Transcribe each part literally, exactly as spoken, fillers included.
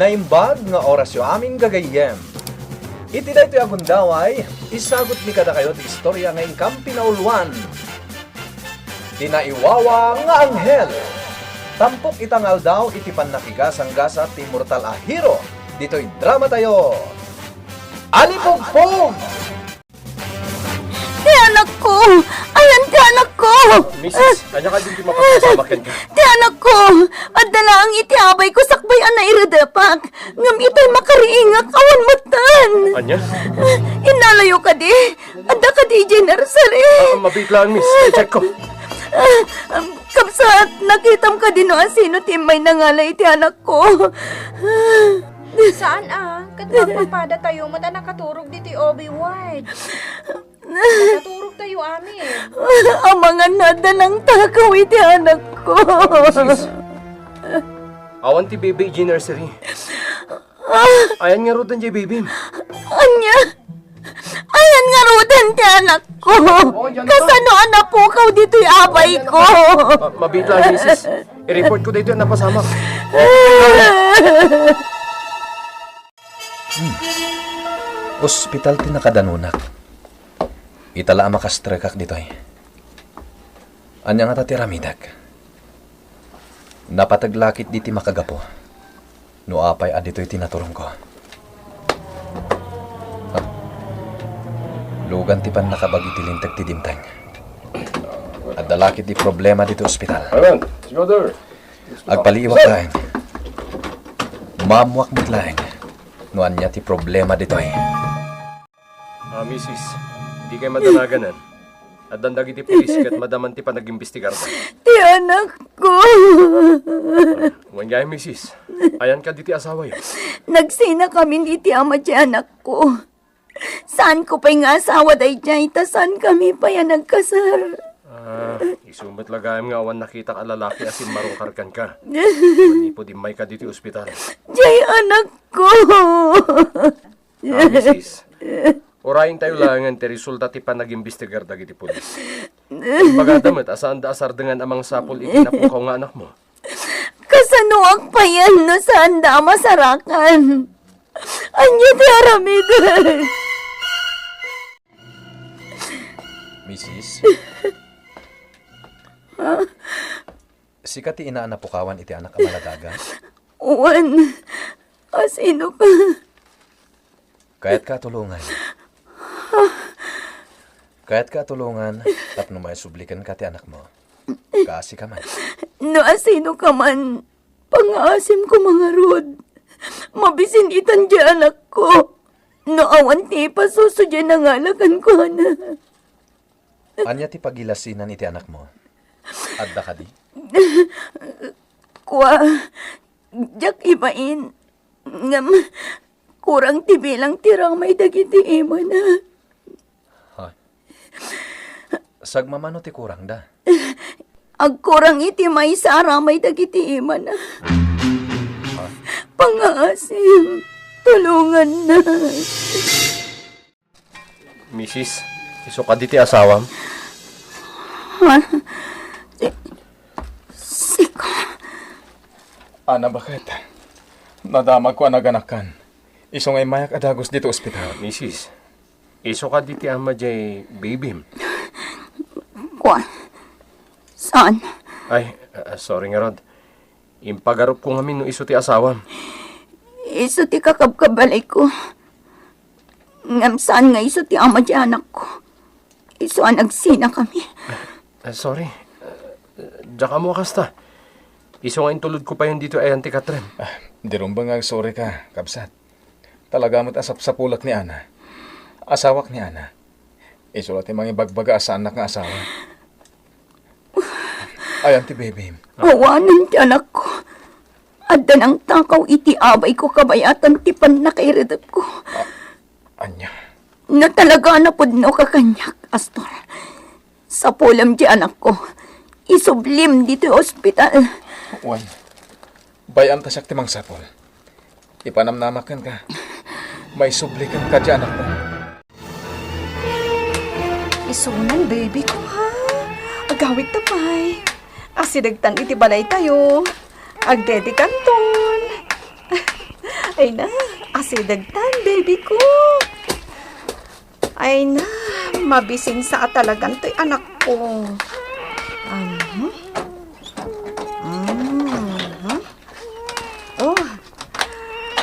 Naimbag nga orasyo amin, gagayyem. Iti daytoy a gundaway, isagutmi kadakayo ti istoria nga inkam pinauluan. Ti naiwawa nga anghel. Tampok ita nga aldaw iti pannakigasanggasat ti immortal a hero ditoy dramatayo. Alipugpog! Ti anakko! Ayan ti anakko! Misis, ania kadi ti mapakisamak kenka? Ti anakko! Adda laeng iti abayko sakbay a nairedepak. Ngem itay makariingak awan metten. Ania? Innalayo kadi? Adda kadi idiay nursery? Ah, mabiit lang, miss. I-check ko. Ah, um, kabsat, nakitam kadi no asino ti immay nangala iti anakko? Saan a? Ket magpapadatayo met a nakaturog ditoy O B ward. Nakaturogtayo amin. Amangan no adda nangtakaw iti anakko. Misis, awan ti baby idiay nursery. Ayan ngaruden diay baby. Ania? Ayan ngaruden ti anakko. Oh, yan na. Kasano a napukaw ditoy abayko? Ma-, mabiit lang, misis. I-report ko daytoy a napasamak. Hmm. Ospital ti nakadanunak. Ita la a makastrekak ditoy. Ania ngata ti aramidek? Napateg la ketdi ti makagapu. No apay a ditoy ti naturongko. Ah. Lugan ti pannakabag iti linteg ti dimteng. Adda la ketdi problema ditoy ospital. Ayan, let's go there. Agpaliiwak laeng. Maammoak met laeng no ania ti problema ditoy. Ah, misis, dikay madanaganan. Addan dagiti pulis ket madaman ti panagimbestigarda. Ti anakko. Wen gayam, misis. Ayan kadi ti asawayo? Nagsinakamin iti ama ti anakko. Saanko pay nga asawa daydiay, ta saankami pay a nagkasar. Ah, isu met la gayam nga awan nakitak a lalaki a simmarungkar kenka. Manipud immayka ditoy ospital. Diay anakko. Ah, misis, urayentayo laengen ti resulta ti panagimbestigar dagiti pulis. Imbagada met a saanda a sardengan a mangsapul iti napukaw nga anakmo. Kasanoak payen no saanda a masarakan? Ania ti aramidek? Misis? Sika ti ina a napukawan iti anak a maladaga? Wen, asino ka? Kayatka a tulongan. Kayatka a tulongan tapno maisubli kenka ti anakmo. Kaasi ka man. No asino ka man, pangaasim koma ngarud. Mabisin-itan diay anakko. No awan ti ipasuso diay nangala kenkuana. Ania ti pagilasinan iti anakmo? Adda kadi? Kua, diak ibain. Ngem, kurang ti bilang ti ramay dagiti imana. Ha? Sagmamano ti kurangda? Agkurang iti maysa a ramay dagiti imana. Ha? Pangaasim, tulonganna. Misis, isu kadi ti asawam? Ha? Si-, sika? Ana, baket? Nadamagko a naganakkan. Isu nga immayak a dagus ditoy ospital. Misis, isu kadi ti ama diay babym? Kua, saan? Ay, ah, sorry ngarud. Impagarupko ngamin no isu ti asawam. Isu ti kakabkabalayko. Ngem saan nga isu ti ama ti anakko. Isu a nagsinakami. Ah, sorry. Ah, diak ammo a kasta. Isu nga intulodko payen ditoy ayan ti katrem. Ah, di rumbeng nga agsorry ka, kabsat. Talaga met a sapsapulek ni Ana. Asawak ni Ana. Isu la ti mangibagbaga a saannak nga asawa. Ayan ti babym. Awanen ti anakko. Adda nangtakaw iti abayko kabayatan ti pannakairedepko. A-, ania? No talaga a napudnoka kaniak, Astor, sapulem ti anakko. Isublim ditoy ospital. Wen, bay-am ta siak ti mangsapul. Ipanamnamak kenka. Maisubli kenka ti anakmo. Isunan, baby ko, ha? Agawidta pay. Asidegtan iti balaytayo. Agdedikanton. Ay na, asidegtan, baby ko. Ay na, mabisinsa a talagan toy anak ko. Mhm. Mhm. Oh,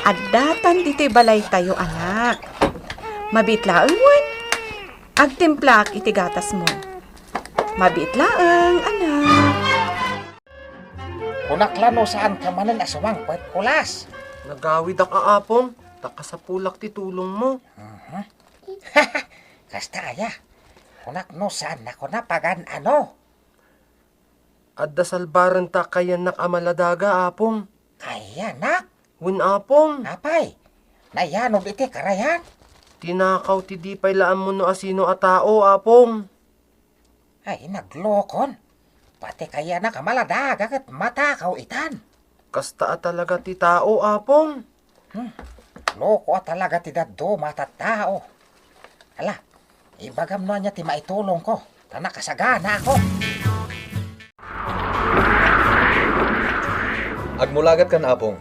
addatan ditoy balay tayo, anak. Mabiit laeng wen? Agtimplaak iti gatas mo. Mabiit laeng, anak. Kunak la no saan ka manen a sumangpet, Kulas. Nagawidak a, Apong, ta kasapulak ti tulong mo. Mhm. Kasta aya. Kunak no saan na kuna pagan ano? Adda salbarenta kayannak a maladaga, Apong. Kayannak? Wen, Apong. Apay, nayanod iti karayan? Tinakaw ti di pay la ammo no asino a tao, Apong. Ay, naglokon. Pati kayannak a maladaga ket matakaw itan. Kasta a talaga ti tao, Apong. Hmm. Loko a talaga ti dadduma a tattao. Ala, ibagam no ania ti maitulongko, ta nakasaganaak. Agmulagatkan, Apong.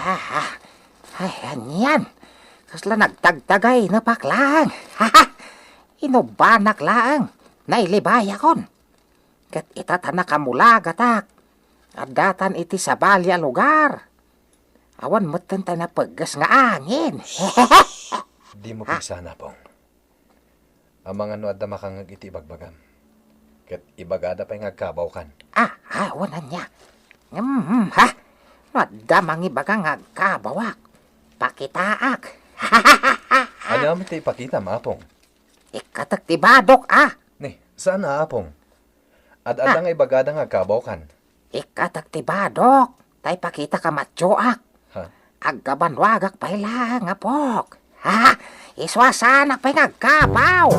Ah, ah. Ay, anian? Kasla nagtagtagaynepak laeng. Inubanak laeng. Nailibayakon. Ket ita ta nakamulagatak, addatan iti sabali a lugar. Awan metten tay napegges nga angin. Dimo pigsa, Apong. Amangan no adda makangngeg iti ibagbagam. Ket ibagada pay nga agkabawkan. Ah, ah, awan ania. Mm, ha? No adda mangibaga nga agkabawak, pakitaak. Ania met ti ipakitam, Apong? Ikkatek ti badok, ah. Ni, saan a, Apong? Ad-adda nga ibagada nga agkabawkan. Ikkatek ti badok, ta ipakitak a matioak. Ha? Agkabanwagak pay laeng, apok. Ha? Isu a saanak pay nga agkabaw.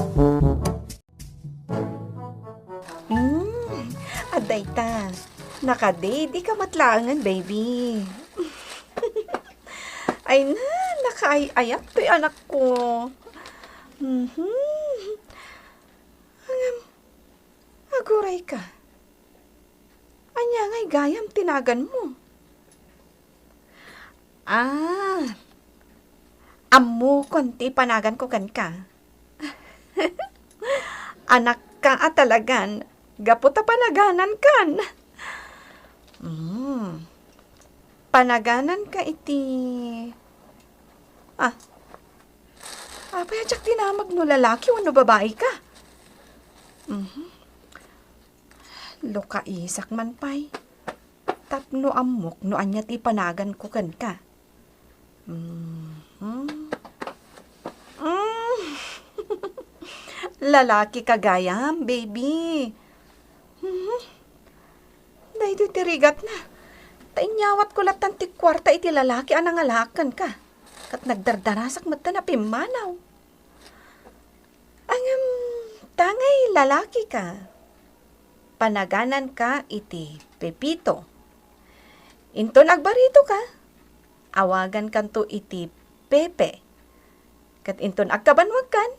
Hmm, adda ita. Nakadidi ka met laengen, baby. Ay na, nakaay-ayat toy anak ko. Mhm. Ngem, aguray ka. Ania ngay gayam ti naganmo? Ah, ammokon ti panaganko kenka. Anakka a talagan gapu ta panaganankan. Mm. Panagananka iti, ah, apay a diak dinamag no lalaki wenno babai ka? Mhm. Lukaisak man pay tapno ammok no ania ti panaganko kenka. Mhm. Mm. Lalaki ka gayam, baby. Mhm. Daytoy ti rigatna. Ta inyawatko lattan ti kuarta iti lalaki a nangalaak kenka. Ket nagdardarasak metten a pimmanaw. Ngem, ta ngay lalaki ka, panagananka iti Pepito. Inton agbarito ka, awagankanto iti Pepe. Ket inton agkabanwagkan,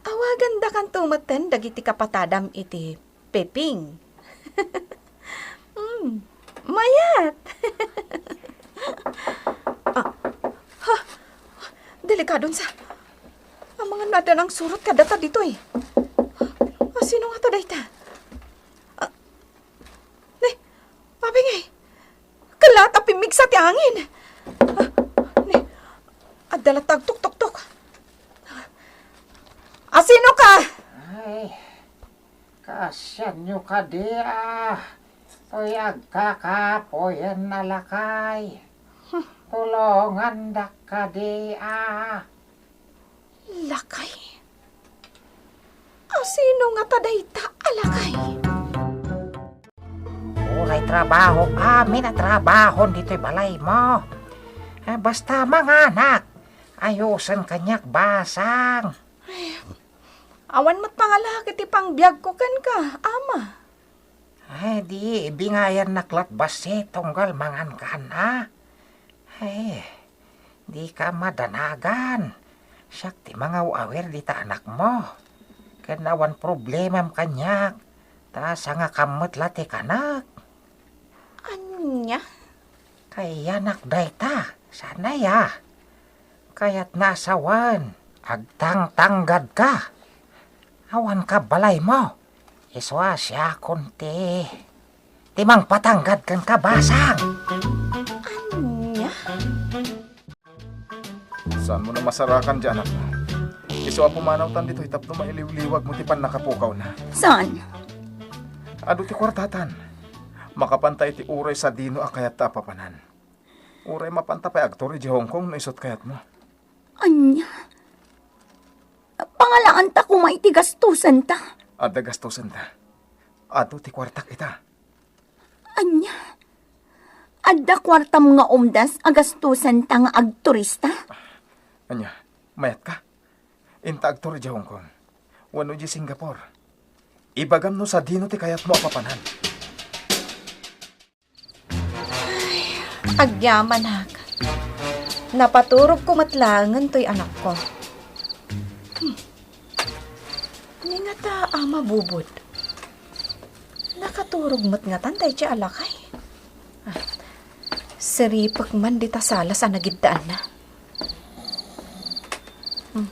awagandakanto metten dagiti kapatadam iti Peping. Hmm, mayat! Ah, ha? Delikadon sa. Amangan no adda nangsurot kadata ditoy. Ah, sino nga ta dayta? Ah, ne, apay ngay? Kellat a pimmigsa ti angin. Ah, ne, adda latta agtuktoktok. Ah, sino ka? Ay, kaasianyo kadi a, toy agkakapuyen a lakay. Tulongandak kadi a. Lakay? A sino ngata dayta a lakay? Uray trabaho, amin a trabahon ditoy balaymo. Eh, basta manganak, ayosen kaniak basang. Ay, awan met pangalaki ti pangbiagko kenka, ama. Ay, di, ibingayannak lat bassit, tunggal mangankan, a? Ay, dika madanagan. Siak ti mangaw-awir dita anakmo. Ken awan problemam kaniak, ta sangakam met la ti kanak. Ania? Kaiyanak dayta, saan aya? Kayatna a sawen, agtangtanggadka. Awanka balaymo. Isu a siakon ti, ti mangpatanggad kenka, basang. Ania? Saanmo a masarakan ti anakmo? Isu a pumanawtan ditoy tapno mailiwliwagmo ti pannakapukawna. Saan? Adu ti kuartatan. Makapanta iti uray sadino a kayatta a papanan. Uray mapanta pay agtur idiay Hong Kong no isut kayatmo. Ania? Pangalaanta koma iti gastosenta. Adda gastosenta. Adu ti kuartak ita. Ania? Adda kuartam nga umdas a gastosenta nga agturista? Ania, mayatka? Inta agtur idiay Hong Kong wenno idiay Singapore. Ibagam no sadino ti kayatmo a papanan. Agyamanak. Napaturogko met laengen toy anakko. Hmm. Ni ngata, Ama Bubod. Nakaturog met ngatan daydiay a lakay. Ah, siripek man dita salas a nagiddaanna. Hmm.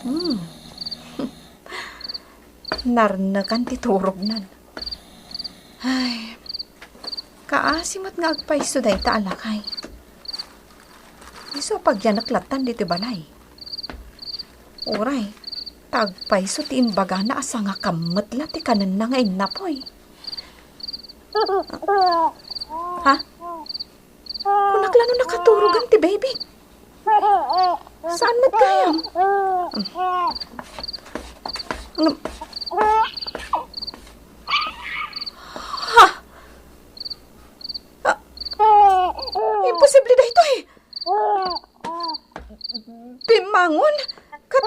Hmm. Narnekan ti turognan. Ay, kaasi met nga agpayso dayta a lakay. Isu a pagyanek lattan ditoy balay. Uray, ta agpayso ti imbagana a sangakam met la ti kanenna nga innapoy. Ha? Kunak la no nakaturogan ti baby. Saan met gayam? Ngem, ha? Ah, imposible daytoy. Bimmangon? Ket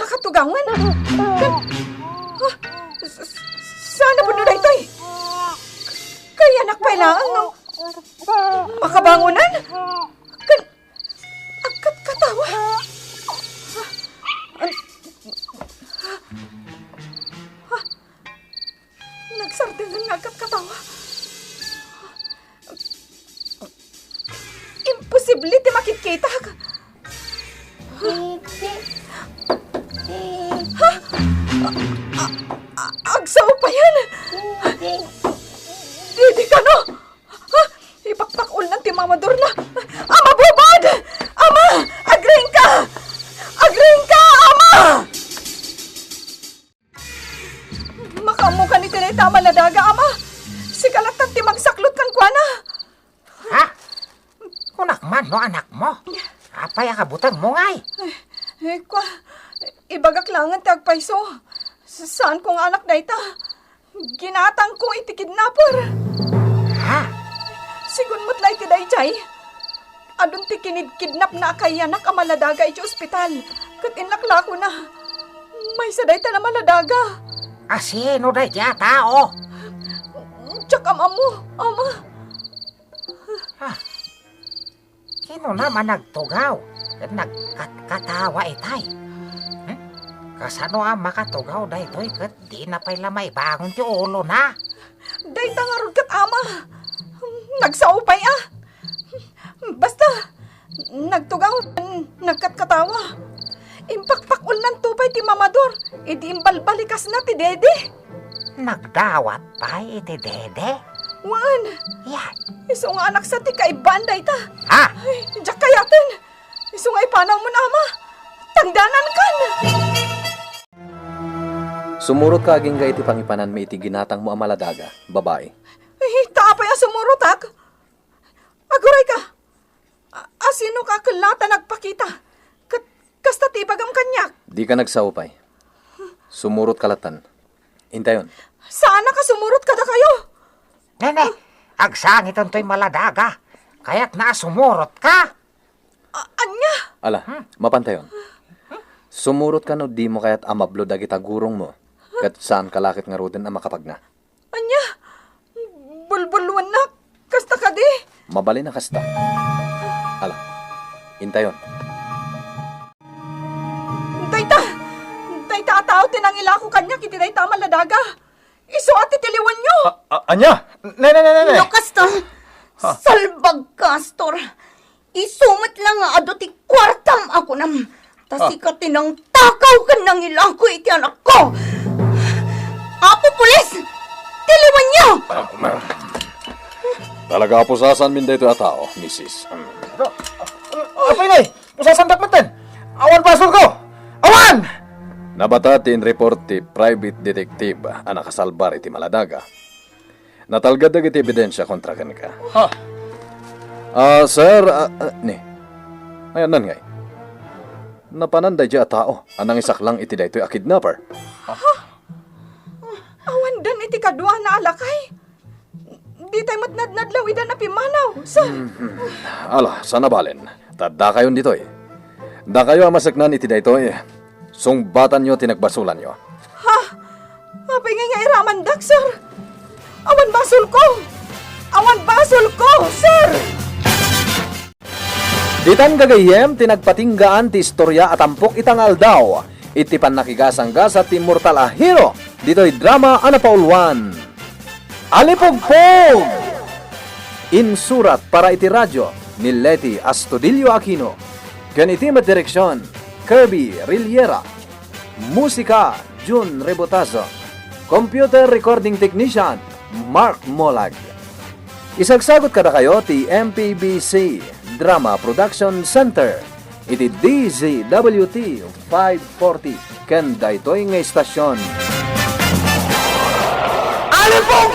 nakatugawan? Ket, ah, s-, s-, saan a pudno daytoy? Kaiyanak pay laeng no makabangonan? Ket agkatkatawa? Ah, ah, ah, nagsardeng nga agkatkatawa. Imposible ti makitkitak. Ha? A-, a-, agsaopayan? Didi kano? Ha? Ipakpakulnan ti mamadurna. Ama Bubod! Ama! Agriingka! Agriingka, Ama! Makaammokan iti dayta a maladaga, Ama. Sika lattan ti mangsaklot kenkuana. Ha? Kunak man no anakmo. Apay a kabutengmo ngay? Eh, eh, kua, ibagak laengen ti agpayso. S-, saanko nga anak dayta. Ginatangko iti kidnapper. Ha? Sigun met la iti daydiay. Adun ti kinidkidnapna a kaiyanak a maladaga iti ospital ket inlaklakona. Maysa dayta a maladaga. A sino daydiay a tao? Diak am-ammo, Ama. Ah, kinunam a nagtugaw ket nagkatkatawa itay. Hmm? Kasano a makatugaw daytoy ket dina pay la maibangon ti ulona? Dayta ngarud ket, Ama. Nagsao pay a. Basta, nagtugaw, nagkatkatawa. Impakpakulnanto pay ti mamador idi imbalbalikasna ti dede. Nagdawat pay iti dede? Wen. Yan. Isu nga anaksa ti kaibbaan dayta. Ha? Ay, diak kayaten. Isu nga ipanawmon, Ama. Tangdanankan. Sumurotka agingga iti pangipananmi iti ginatangmo a maladaga, babai. Eh, ta apay a sumurotak? Agurayka. A-, asinoka a kellata nagpakita? Ket kasta ti ibagam kaniak. Dika nagsao pay. Sumurotka lattan. Intayon. Saanak a sumurot kadakayo. Nene, agsangiton toy maladaga. Kayatna a sumurotka. A-, ania? Ala, hmm, mapantayon. Sumurotka no dimo kayat a mablo dagita gurongmo, ket saanka la ket ngaruden a makapagna. Ania? Bulbulwennak? Kasta kadi? Mabalin a kasta. Ala, intayon. Dayta! Dayta a tao ti nangilako kaniak iti dayta a maladaga. Isu a ti tiliwenyo! A-, a-, ania? Ne, ne, ne, ne, ne. No kasta, ha? Salbag ka, Astor. Isu met la nga adu ti kuartam a kunam. Ta ha? Sika ti nangtakaw ken nangilako iti anakko. Apo Pulis, tiliwanyo! Talaga a pusasanmin daytoy a tao, misis. Apay ngay, pusasandak metten. Awan basolko! Awan! Nabata ti inreport ti private detective a nakasalbar iti Maladaga. Natalged dagiti ebidensia kontra kenka. Ha? Ah, sir, ah, ah, ni. Ayannan ngay. Napanan daydiay a tao a nangisaklang iti daytoy a kidnapper. Awandan iti kaduana a lakay. Ditay met nadnadlaw ida a pimmanaw, sir. Mhm. Ala, sanabalen. Ta dakayon ditoy. Dakayo a maseknan iti daytoy. Sungbatanyo ti nagbasolanyo. Ha? Apay ngay nga iramandak, sir? Awan basolko! Awan basolko, sir! Ditan gagayyem ti nagpatinggaan ti istoria a tampok ita nga aldaw, iti pannakigasanggasat ti immortal a hero ditoy drama a napauluan. Alipugpog! Insurat para iti radio ni Leti Astudillo Aquino, ken iti met direksion, Kirby Riliera. Musika, Jun Rebotazo. Computer recording technician, Mark Molag. Isagsagot kadakayo ti M P B C Drama Production Center iti D Z W T five forty ken daytoy nga istasyon. Alipong